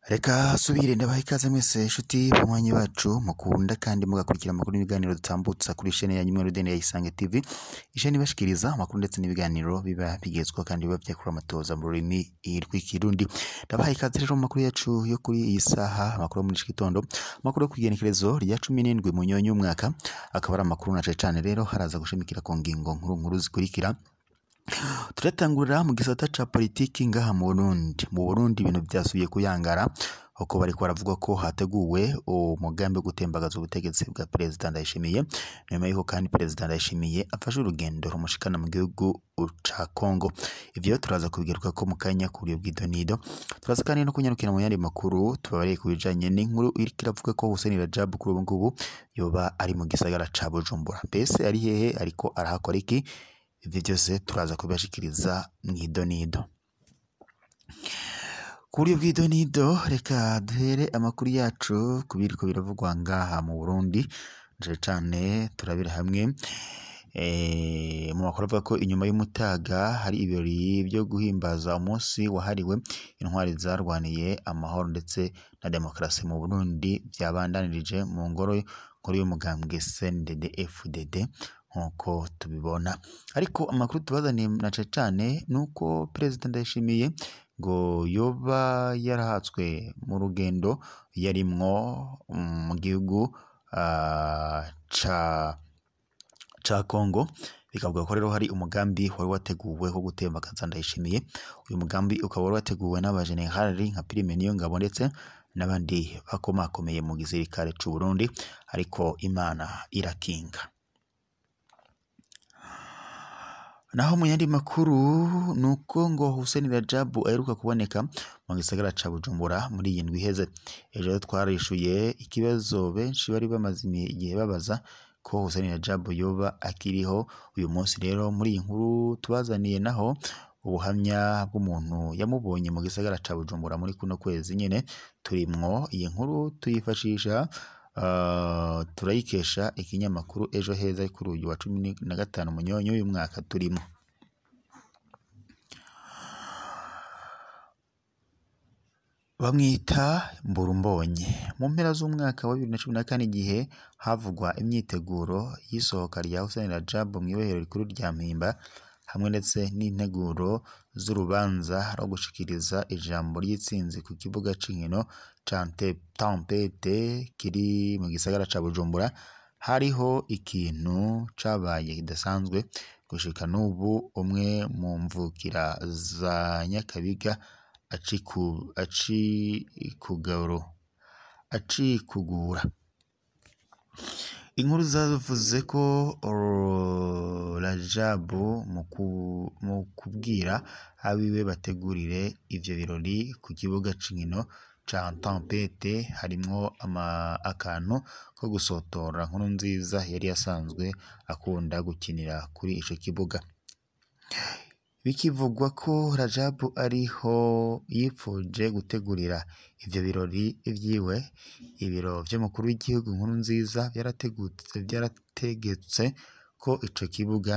Reka subire ndabaha ikaze mwese inshuti banywanyi bacu mukunda kandi mugakurikira amakuru n'ibiganiro dutambutsa kuri chaîne yanyu Mwerudene ya Isange TV, isheni ibashikiriza amakuru ndetse n'ibiganiro biba bigezweho kandi biba vyakura amatoza mu rurimi rw'ikirundi. Ndabaha ikaze rero mu makuru yacu yo kuri iyi saha, amakuru yo muri iki gitondo, amakuru yo kw'igenekerezo rya 17 Munyonyo umwaka, akaba ari amakuru na cane cane rero haraza gushimikira ku ngingo nkuru nkuru zikurikira. Turatangurira mu gisata ca politiki ngaha mu Burundi. Mu Burundi ibintu vyasubiye kuyangara uko bariko baravuga ko hateguwe umugambi wo gutembagaza ubutegetsi bwa Perezida Ndayishimiye, nyuma yuko kandi Perezida Ndayishimiye afashe urugendo rumushikana mu gihugu ca Congo. Ivyo turaza kubigaruka ko mu kanya ku buryo bw'idonido. Turaza kandi no kunyarukira mu yandi makuru tubabareye ku bijanye n'inkuru iriko iravuga ko Hussein Rajab kuri ubu ngubu yoba ari mu gisagara ca Bujumbura. Mbese ari hehe, ariko arahakora iki? Ivyo vyose turaza kubibashikiriza mw'idonido. Ku buryo bw'idonido, reka duhere amakuru yacu ku biriko biravugwa ngaha mu Burundi, cane cane turabira hamwe mu makuru avuga ko inyuma y'umutaga hari ibirori vyo guhimbaza umunsi wahariwe intwari zarwaniye amahoro ndetse na demokarasi mu Burundi vyabandanirije mu ngoro nkuru y'umugambwe CNDD-FDD nkuko tubibona. Ariko amakuru tubazaniye na cane cane nuko Perezida Ndayishimiye ngo yoba yarahatswe mu rugendo yarimwo mu gihugu ca Congo, bikavuga ko rero hari umugambi wari wateguwe wo gutembagaza Ndayishimiye. Uyu mugambi ukaba wari wateguwe n'abajenerali nka Prime Niyongabo ndetse n'abandi bakomakomeye mu gisirikare c'u Burundi, ariko Imana irakinga. Naho mu yandi makuru nuko ngo Hussein Rajab aheruka kuboneka mu gisagara ca Bujumbura muri iyi ndwi iheze. Ejo twarishuye ikibazo benshi bari bamaze igihe babaza ko Hussein Rajab yoba akiriho. Uyu munsi rero muri iyi nkuru tubazaniye naho ubuhamya bw'umuntu yamubonye mu gisagara ca Bujumbura muri kuno kwezi nyene turimwo. Iyi nkuru tuyifashisha turayikesha ikinyamakuru Ejo Heza kuri uyu wa 15 Munyonyo uyu mwaka turimo. Bamwita Mburumbonye. Mu mpera z'umwaka wa 2014 igihe havugwa imyiteguro y'isohoka rya Hussein Rajab mw'ibohero rikuru rya Mpimba hamwe ndetse n'integuro z'urubanza rwo gushikiriza ijambo ry'itsinzi ku kibuga c'inkino ca Tempete kiri mu gisagara ca Bujumbura, hariho ikintu cabaye kidasanzwe gushika n'ubu. Umwe mu mvukira za Nyakabiga acikugura. Inkuru zavuze ko Rajab mu kubwira abiwe bategurire ivyo birori ku kibuga c'inkino ca Tempete harimwo akantu ko gusotora Nkurunziza yari asanzwe akunda gukinira kuri ico kibuga. Bikivugwa ko Rajab ariho yipfuje gutegurira ivyo birori vyiwe, ibiro vy'umukuru w'igihugu Nkurunziza vyarategetse ko ico kibuga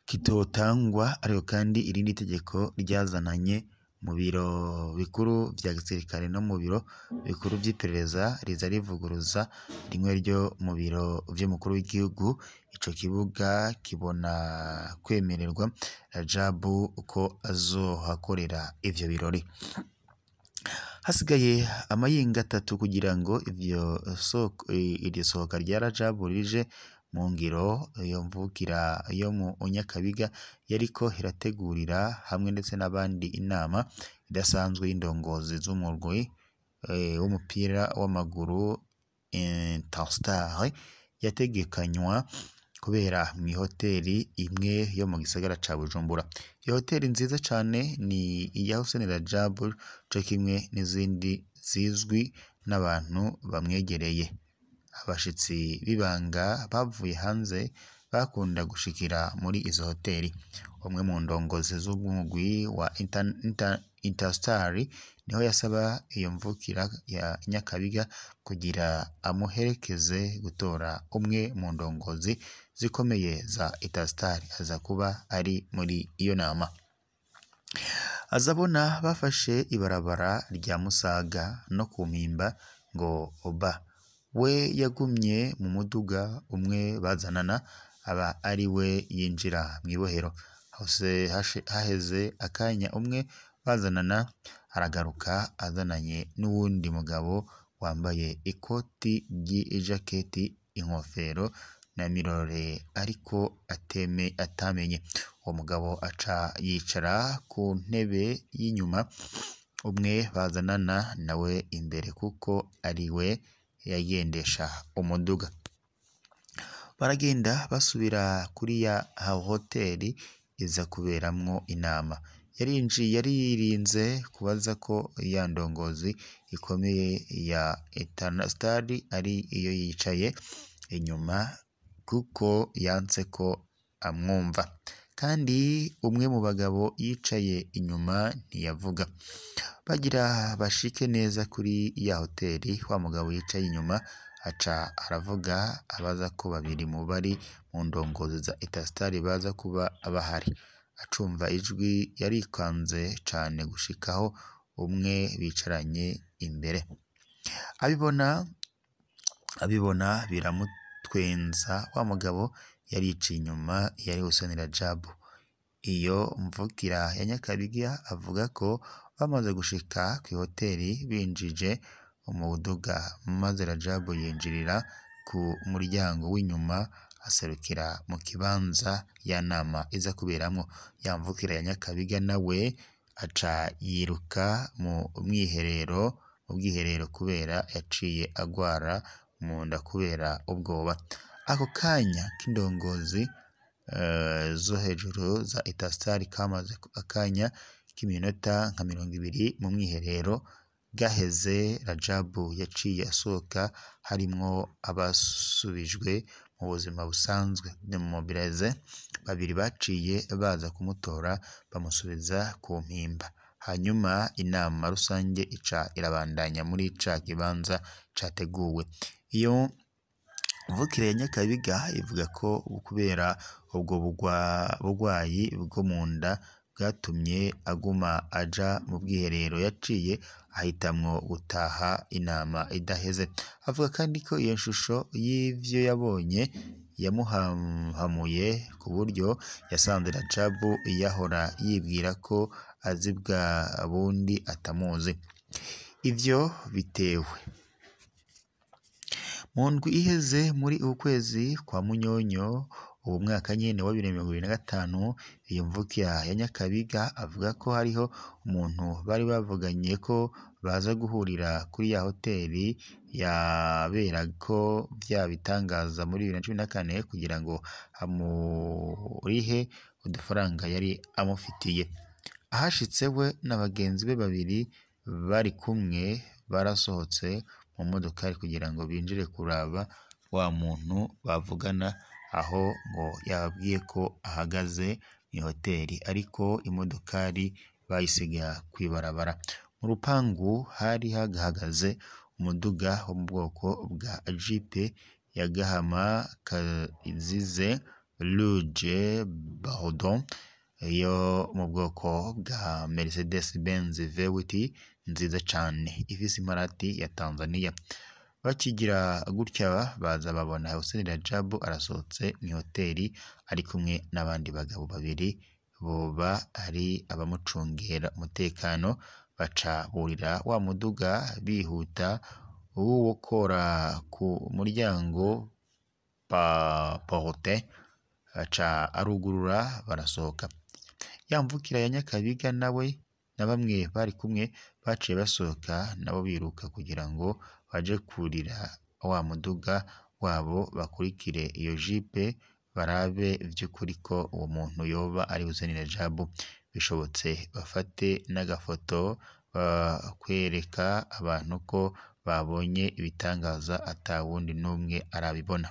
kitotangwa, ariko kandi irindi tegeko ryazananye mu biro bikuru vya gisirikare no mu biro bikuru vy'iperereza riza rivuguruza rimwe ryo mu biro vy'umukuru w'igihugu. Ico kibuga kibona kwemererwa Rajab ko azohakorera ivyo birori. Hasigaye amayinga atatu kugira ngo iryo sohoka rya Rajab rije mu ngiro. Iyo mvukira yo mu Nyakabiga yariko irategurira hamwe ndetse n'abandi inama idasanzwe y'indongozi z'umurwi w'umupira w'amaguru Interstar yategekanywa kubera mw'ihoteli imwe yo mu gisagara ca Bujumbura. Iyo hoteli nziza cane ni iya Hussein Rajab co kimwe n'izindi zizwi n'abantu bamwegereye. Abashitsi b'ibanga bavuye hanze bakunda gushikira muri izo hoteli. Umwe mu ndongozi z'umugwi wa Interstar Niho yasaba iyo mvukira ya Nyakabiga kugira amuherekeze gutora umwe mu ndongozi zikomeye za Interstar aza kuba ari muri iyo nama. Azabona bafashe ibarabara rya Musaga no ku Mpimba ngo ba we yagumye mu muduga umwe bazanana aba ari we yinjira mw'ibohero. Hose haheze akanya umwe bazanana aragaruka azananye n'uwundi mugabo wambaye ikoti ry'ijaketi, inkofero na mirore ariko atamenye. Uwo mugabo aca yicara ku ntebe y'inyuma, umwe bazanana nawe imbere kuko ari we yagendesha umuduga. Baragenda basubira kuri ya hoteli iza kuberamwo inama. Yaririnze kubaza ko ya ndongozi ikomeye ya Interstar ari iyo yicaye inyuma kuko yanse ko amwumva. Kandi umwe mu bagabo yicaye inyuma ntiyavuga. Bagira bashike neza kuri ya hoteli, wa mugabo yicaye inyuma aca aravuga abaza ko babiri mu bari mu ndongozi za Interstar baza kuba bahari. Acumva ijwi yarikanze cane gushikaho umwe bicaranye imbere. Abibona biramutwenza. Wa mugabo yaricaye inyuma yari Hussein Rajabu. Iyo mvukira ya Nyakabiga avuga ko bamaze gushika kw'ihoteli binjije umuduga, maze Rajabu yinjirira ku muryango w'inyuma aserukira mu kibanza ya nama iza kuberamwo. Ya mvukira ya Nyakabiga nawe aca yiruka mu bwiherero kubera yaciye agwara mu nda kubera ubwoba. Ako kanya k'indongozi zo hejuru za Interstar kamaze akanya k'iminota nka 20 mu mwiherero gaheze, Rajabu yaciye asohoka harimwo abasubijwe mu buzima busanzwe demobilize babiri baciye baza kumutora bamusubiza ku Mpimba. Hanyuma inama rusange ica irabandanya muri ca kibanza categuwe. Iyo mvukire ya Nyakabiga ivuga ko kubera ubwo bugwayi bwo mu nda bwatumye aguma aja mu bwiherero yaciye ahitamwo gutaha inama idaheze. Avuga kandi ko iyo shusho y'ivyo yabonye yamuhamuye ku buryo yasanze Rajabu yahora yibwira ko azi bwa bundi atamuzi. Ivyo bitewe mu ndwi iheze muri ukwezi kwa Munyonyo uwo mwaka nyene wa 2025, iyo mvukira ya Nyakabiga avuga ko hariho umuntu bari bavuganye ko baza guhurira kuri ya hoteli yaberako vya bitangaza muri 2014 kugira ngo amurihe udufaranga yari amufitiye. Ahashitse we na bagenzi be babiri bari kumwe barasohotse mu modokari kugira ngo binjire kuraba wa muntu bavugana, aho ngo yababwiye ko ahagaze mw'ihoteli ariko imodokari bayisiga kw'ibarabara. Mu rupangu hari hahagaze umuduga wo mu bwoko bwa jipe ya gahama kazize rouge bordeaux yo mu bwoko bwa Mercedes Benz V8 nziza cane ifise imparati ya Tanzania. Bakigira gutya baza babona Hussein Rajabu arasohotse mw'ihoteli ari kumwe n'abandi bagabo babiri boba ari abamucungera umutekano, baca burira wa muduga bihuta uwukora ku muryango porte aca arugurura barasohoka. Ya mvukira ya Nyakabiga nawe na bamwe bari kumwe baciye basohoka nabo biruka kugira ngo baje kurira wa muduga wabo bakurikire iyo jipe barabe vy'ukuri ko uwo muntu yoba ari Hussein Rajabu, bishobotse bafate n'agafoto kwereka abantu ko babonye ibitangaza ata wundi n'umwe arabibona.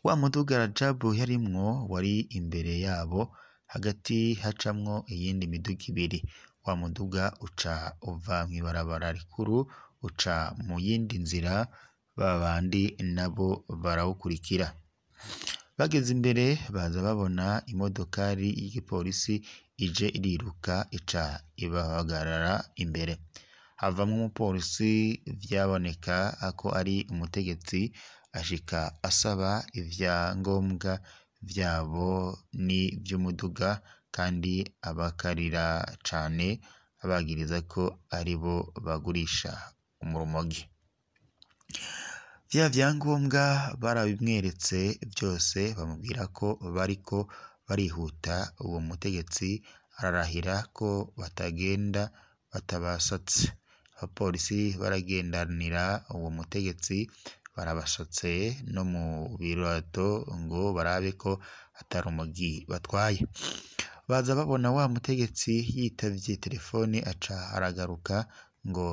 Wa muduga Rajabu yarimwo wari imbere yabo, hagati hacamwo iyindi miduga ibiri. Wa muduga uca uva mw'ibarabara rikuru uca mu yindi nzira, babandi nabo barawukurikira. Bageze imbere baza babona imodokari y'igipolisi ije iriruka ica ibahagarara imbere. Havamwo umupolisi vyaboneka ko ari umutegetsi, ashika asaba ivyangombwa vyabo n'ivy'umuduga, kandi abakarira cane abagiriza ko aribo bagurisha urumogi. Vya vyangombwa barabimweretse vyose, bamubwira ko bariko barihuta. Uwo mutegetsi ararahira ko batagenda batabasatse. Abapolisi baragendanira uwo mutegetsi, barabasatse no mu birato ngo barabe ko ata rumogi batwaye. Baza babona wa mutegetsi yitavye telefone, aca aragaruka ngo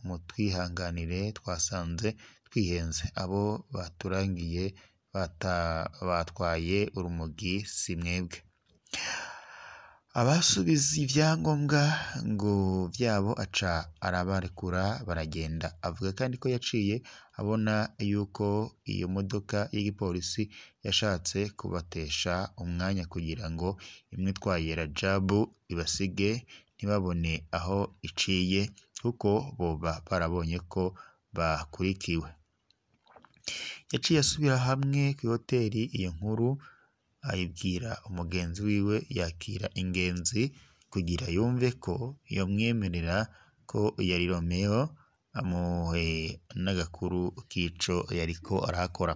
mutwihanganire twasanze twihenze, abo baturangiye batwaye urumogi si mwebwe. Abasubiza ivyangombwa ngo vyabo aca arabarekura baragenda. Avuga kandi ko yaciye abona yuko iyo modoka y'igipolisi yashatse kubatesha umwanya kugira ngo imwe itwaye Rajabu ibasige ntibabone aho iciye, kuko boba barabonye ko bakurikiwe. Yaciye asubira hamwe kw'ihoteri, iyo nkuru ayibwira umugenzi wiwe yakira ingenzi kugira yumve ko yomwemerera ko yari Romeo, amuhe n'agakuru k'ico yariko arakora.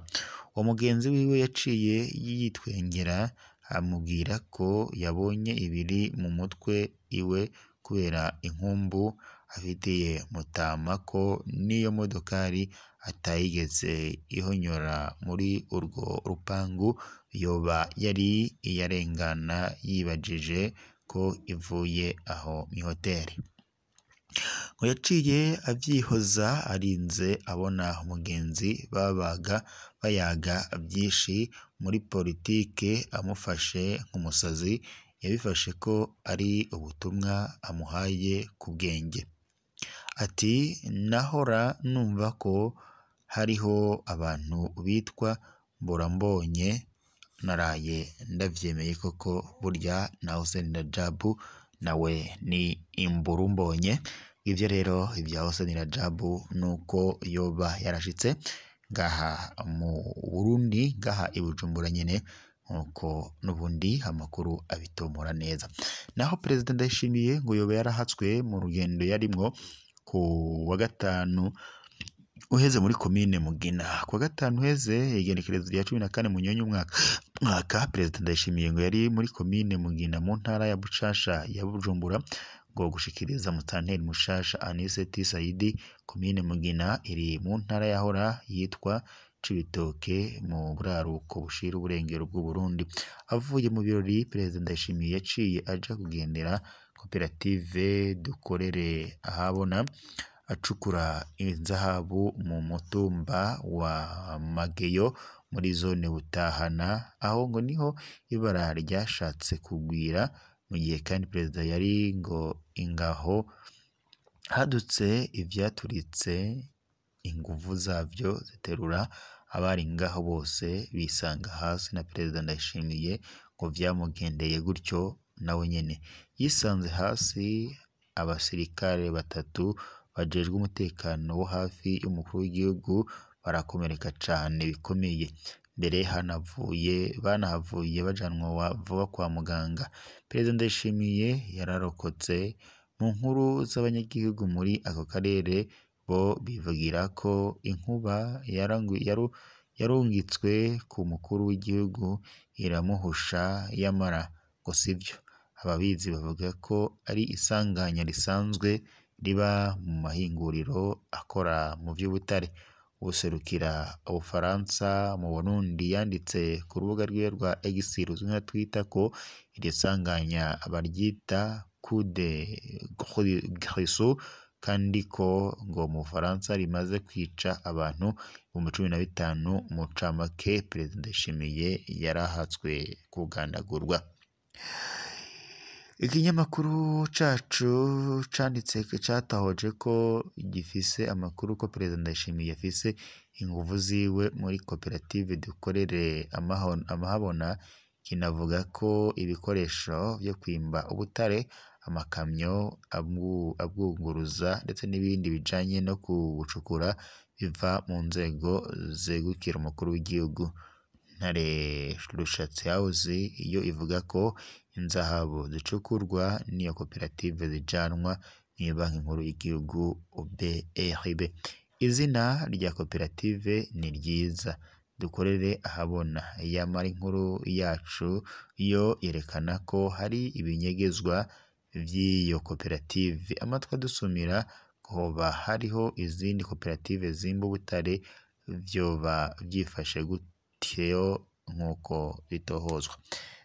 Uwo mugenzi wiwe yaciye yitwengera amubwira ko yabonye ibiri mu mutwe iwe kubera inkumbu afitiye Mutama, ko n'iyo modokari atayigeze ihonyora muri urwo rupangu, yoba yari iyarengana yibajije ko ivuye aho mw'ihoteri. Ngo yaciye avyihoza arinze abona umugenzi babaga bayaga vyinshi muri politike amufashe nk'umusazi, yabifashe ko ari ubutumwa amuhaye ku bwenge. Ati nahora numva ko hariho abantu bitwa Mburambonye, naraye ndavyemeye koko, burya na Hussein Rajabu nawe ni imburumbonye. Ivyo rero ivya Hussein Rajabu nuko yoba yarashitse ngaha mu Burundi, ngaha i Bujumbura nyene, nkuko n'ubundi amakuru abitomora neza. Naho Perezida Ndayishimiye ngo yoba yarahatswe mu rugendo yarimwo ku wa gatanu uheze muri komine Mugina. Ku wa gatanu uheze igenekerezo rya 14 Munyonyo umwaka, Perezida Ndayishimiye ngo yari muri komine Mugina mu ntara ya Bushasha ya Bujumbura ngo gushikiriza mutanteri mushasha Aniseti Saidi. Komine Mugina iri mu ntara yahora yitwa Cibitoke mu buraruko bushira uburengero bw'Uburundi. Avuye mu birori, Perezida Ndayishimiye yaciye aja kugendera koperative Dukorere Ahabona acukura inzahabu mu mutumba wa Mageyo muri zone Butahana, aho ngo niho ibara ryashatse kugwira. Mu gihe kandi perezida yari ngo ingaho hadutse ivyaturitse, inguvu zavyo ziterura abari ngaho bose bisanga hasi, na Perezida Ndayishimiye ngo vyamugendeye gutyo nawe nyene yisanze hasi. Abasirikare batatu bajejwe umutekano wo hafi y'umukuru w'igihugu barakomereka cane bikomeye, mbere banahavuye bajanwa vuba kwa muganga. Perezida Ndayishimiye yararokotse. Mu nkuru z'abanyagihugu muri ako karere bo bivugira ko inkuba yarungitswe ku mukuru w'igihugu iramuhusha, yamara ngo sivyo. Ababizi bavuga ko ari isanganya risanzwe riba mu mahinguriro akora mu vy'ubutare. Uwuserukira Ubufaransa mu Burundi yanditse ku rubuga rwiwe rwa X ruzwi nka Twitter ko iryo sanganya baryita coup de Grisou, kandi ko ngo mu Bufaransa rimaze kwica abantu 15,000. Mu ncamake, Perezida Ndayishimiye yarahatswe kugandagurwa. Ikinyamakuru cacu canditse catahoje ko gifise amakuru ko Perezida Ndayishimiye afise inguvu ziwe muri koperative Dukorere Amahabona, kinavuga ko ibikoresho vyo kwimba ubutare, amakamyo abwunguruza ndetse n'ibindi bijanye no kubucukura biva mu nzego zegukira umukuru w'igihugu. Ntare Rushatsi House yo ivuga ko inzahabu zicukurwa n'iyo koperative zijanwa mw'ibanki nkuru y'igihugu BRB. Izina rya koperative ni ryiza, Dukorere Ahabona, yamara inkuru yacu yo yerekana ko hari ibinyegezwa vy'iyo koperative. Amatwi adusumira ko hoba hariho izindi koperative zimba ubutare, vyoba vyifashe gutyo nk'uko bitohozwa.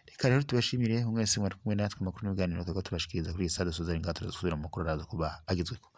Reka rero tubashimire mwese mwari kumwe natwe amakuru n'ibiganiro turiko tubashikiriza kuri iyi saha. Dusoza ngaha, turazosubira mu makuru araza kuba agezweko.